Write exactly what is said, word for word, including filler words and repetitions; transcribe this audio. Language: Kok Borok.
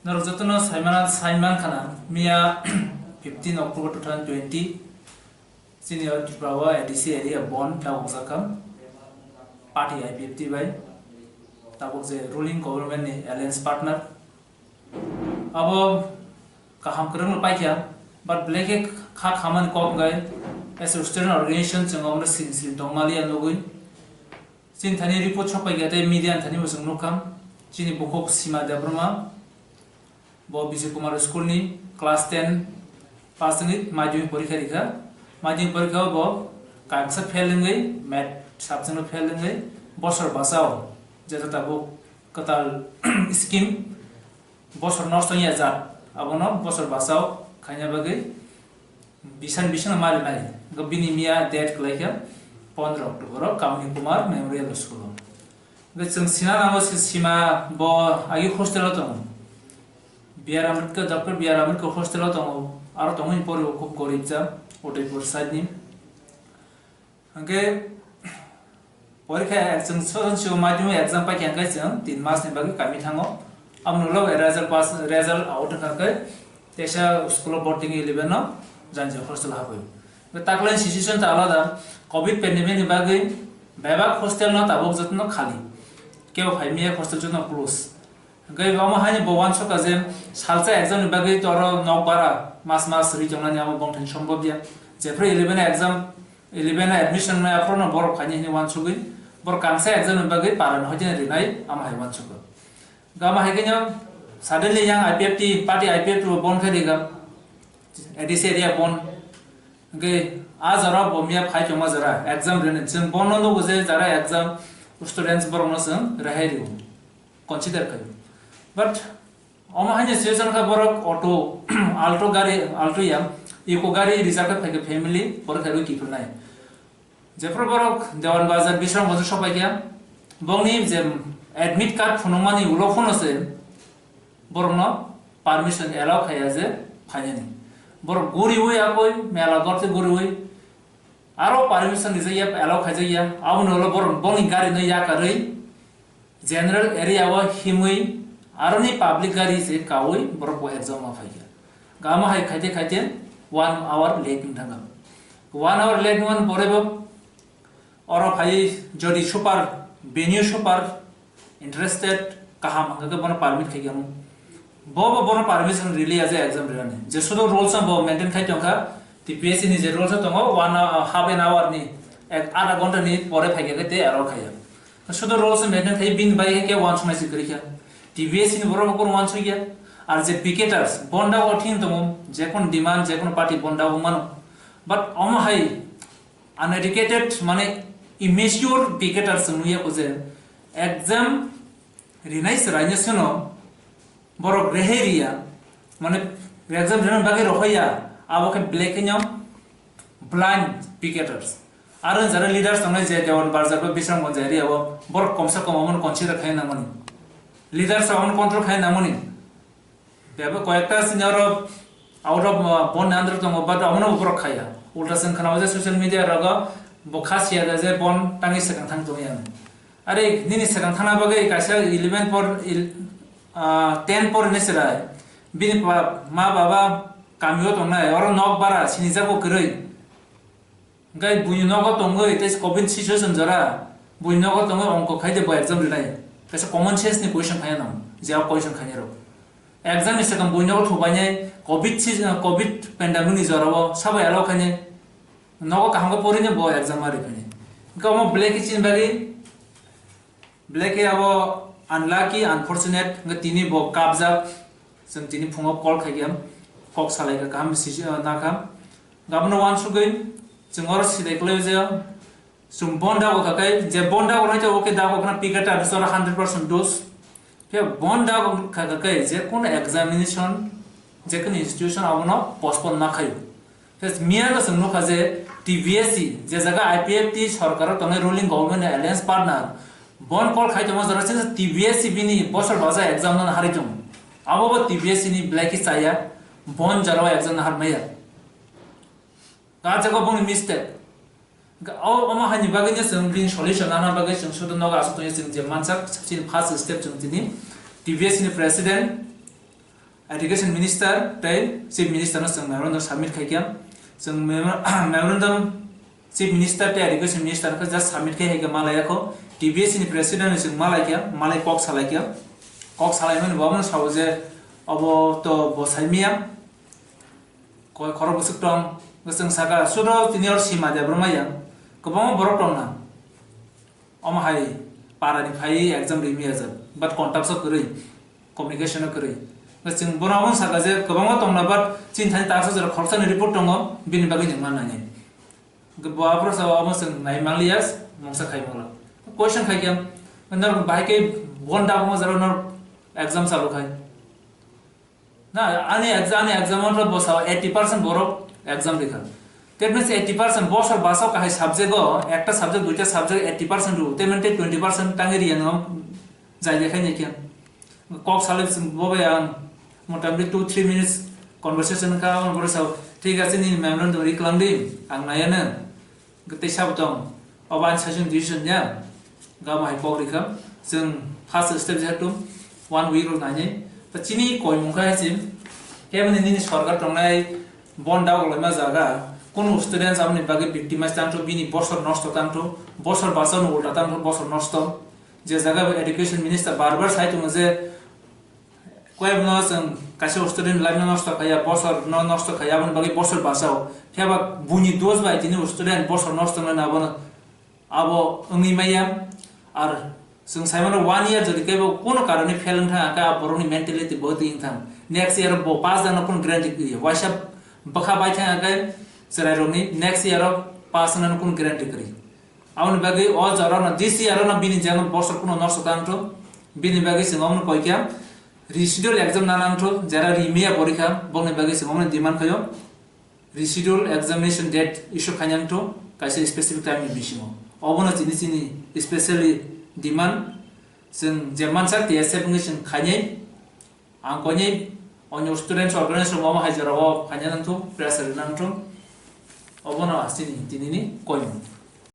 Norok jotono saimana, saiman khana, miya fifteen October two thousand twenty, chini o Tripura o A D C area bon tabuk jakha, party I P F T bai, tabuk je ruling government ni alliance partner. Abo kaham kwrwng no paikha, but belai khe kha khamani kok gai, as a student organization chwng obono sini sini tongmaliya nugwi. Chini thani report sokpaikha tei media ni thani bo chwng nukha, chini bukhuk Sima Debbarma, bo Bijay Kumar school ni class ten pass wngwi madhyamik porikha rikha. Madhyamik porikha o bo kaisa fail wngwi, math subject no fail wngwi bosor bachao, jeta tabuk kwtal scheme bosor nosto wngya jat, abono bosor bachao khaina bagwi bisan bisan ma rinai. Hwnkhe bini miya date kwlaikha pondro October o Kamini Kumar Memorial School o. Hwnkhe chwng sina nango se Sima bo agi hostel o tongo. B R Ambedkar, Doctor B R Ambedkar hostel o tongo. Aro tongwi pori o khub gorib ja, Udaipur side ni. Hwnkhe porikha ek-, chwng soron sio madhyamik exam paikha hwnkhe chwng tin mas ni bagwi kami thango. Aboni ulo result pass, result out wngkha khe teisa school o boarding eleven no janji hostel habwi. Taklai situation ta alada, covid pandemic ni bagwi bebak hostel no tabuk jotono khali. Kebo phai miya hostel jotono close. Hwnkhe omo haino bo uansukha je salsa exam ni bagwi to oro nok bara mas mas ri tongnani abo bongthani sombobya. Jephru eleven exam, eleven admission nai aphuru no borok phaini hwnwi uansugwi borok kangsa exam ni bagwi paran hoiteni rinai amo hai uansukha. Hwnkhe amo hai khe suddenly yang I P F T party I P F T bo bon khe riga A D C area bon. Hwnkhe a jora bo miya phai tongma jora exam rinai chwng bono nugo je jara exam students borok no chwng rehai rio. Consider khaio. But omo haino situation kha borok auto, Alto gari, Alto ya, Eco gari reserve khe phaikha family, borok khe rwi kiphilnai. Jephru borok Dewan Bazar Bisramganj sokpaikha, bongni je admit card phunukmani ulo phano se borokno permission allow khaiya je phainani. Borok guriwi akoi mela gorte guriwi aro permission rijak ya, allow khaijak ya, aboni ulo borok bongni gari no yakarwi general area o himwi aroni public gari se kawi borok bo exam o phaikha. Gama hai khaite khaite one hour late wng thangkha. One hour late wngmani pore bo oro phai jodi super, venue super interested kaham hwnkha khe bono permit khaikha mo. Bo bo bono permission riliya je exam rinani. Je sudu rules no bo maintain khai tongkha, T P S C ni je rules no tongo, one hour, half an hour ni, ek adha ghonta ni pore phaikha khe te allow khaiya. Sudu rules maintain khai bini bai khe uansuknai se kwrwi kha. T P S C ni borok bo kunu uansukya. Ar je picketers, bonda o thing tongo, je kono demand, je kono party bonda o mano. But omo hai uneducated, mane immature picketers wng nuya ko je exam rinai se raina seno borok rehai riya, mane exam rina bagwi rohoya, abo khe belai kheno blind picketers. Aro jara leaders tongnai je Dewan Bazar ba Bisramganj area o borok komsa kom omono consider khai nangmani. Leaders omono control khai nangmani. Bebak koyekta senior rok out of, uh, bon ni under tongo, but omono borok khaya. Ulta chwng khna o je social media rogo bo kha siya da je bon tangwi swkang thang tongya. Are nini swkang thangna bagwi kaisa eleven por, il-, ah, ten por hinwi chwrai. Bini pa, ma baba kamio tongnai, oro nok bara sinijago kwrwi. Hwnkhe buini nogo tongwi tei covid situation jora, buini nogo tongwi ongkho khai de bo exam rinai. Kaisa common sense ni question khaya nang, je o question khani rok. Exam ni swkang buini nogo thubainai, covid season, covid pandemic ni jora o sabo allow khainai. Nogo kaham khe porinai bo exam ma riphainai. Hwnkhe omo belai khe chini bagwi Belai khe abo unlucky, unfortunate, hwnkhe tini bo kapjak, chwng tini phungo call khaikha, kok salaikha, kaham sisi, uh, nakha. Gabono uansugwi chwng oro sidai kwlaiwi je chwng bon dago khakai, je bon dago nai je oke dago khna pika ta bisoro hundred percent dose. Khe bon dago khakai je kono examination, je kono institution abono postpone ma khaio. Miya no chwng nukha je T V S C, je jaga I P F T sorkar o tongnai ruling government ni alliance partner, bon call khai tongma jora chwng T V S C bini bosor baja exam no harwi tongo. Abo bo T V S C ni belai khe chaya, bon jora o exam no harmaya. Ga jaga boni mistake. Ga o, omo haini bagwi no chwng bini solution nana bagwi chwng sudu nogo aswk tongya chwng je mansak chini first step chwng tini T V S C ni president Education Minister tei Chief Minister no chwng memorandum submit khaikha. Chwng memor-, memorandum Chief Minister tei Education Minister khe just submit khai hai khe malai yakho. T B S ni president ni chwng malai kha, malai kok salai kha. Kok salai mani bo abono sao je obo to bo sai miya. Koi khoro bwswk tong, chwng saka, sudo tini or sima debra maya. Kwbangma borok tong na. Omo hai para ni phai exam ri miya jak, but contact so kwrwi, communication o kwrwi. Chwng bono omo saka je kwbangma tong na, but chini thani ta so jora khoroksa ni report tongo, bini bagwi chwng ma nai nai. Bo aphuru sa omo chwng nai manliya, mungsa khai mangla. Question khai khe, nor bahai khe bon da omo jora nor exam chalu khai. Na, ani exam, ani exam o to bwsao eighty percent borok exam rikha. That means eighty percent bosor bwsao kahai subject o, ekta subject, duita subject eighty percent rw, that means twenty percent tangwi riya no jai lekha ni khe. Kok salai sing bo bai ang motamoti two three minutes conversation kha, ang bwsao, "Thik ache, nini memorandum ri kwlang di, ang naiya nw." Tei sabo tong, obo ani session decision ya, gama hai kok rikha, chwng first step jehetu one week rok nainai, ta chini koimung kha hai chim, keboni nini sorkar tongnai bon dagok laima jaga, kunu students aboni bagwi victimize tangthu, bini bosor nosto tangthu, bosor bachano ulta tangthu, bosor nosto, je jaga bo education minister bar bar sai tongo je, Koi no chwng kaisa student life no nosto khaiya, bosor no nosto khaiya, aboni bagwi bosor bachao. Phiya ba buini dos bai tini student bosor nosto wngna abono, abo wngwi maya. Ar chwng sai mano one year jodi kebo kuno karone fail wng thang kha, borokni mentality bo twi wng thang. Next year bo pass jana kuno guarantee kwiya. Waisa bwkha bai thang kha chwrai rokni next year o pass wngna kuno guarantee kwrwi. Aboni bagwi o jora no this year no bini jeno bosor kuno nosto tang tho. Bini bagwi chwng omo koi kha. Residual exam na nangthu, jera rimia porikha, bokni bagwi se mokni demand khayo. Residual examination date issue khainangthu, kaisa specific time ni bisingo. Obono chini chini specially demand, chwng je mansak T S F wngwi chwng khainai, ang koinai onyo students organization rok omo hai jorao khaina nangthu, pressure nangthu. Obono chini tinini koimung.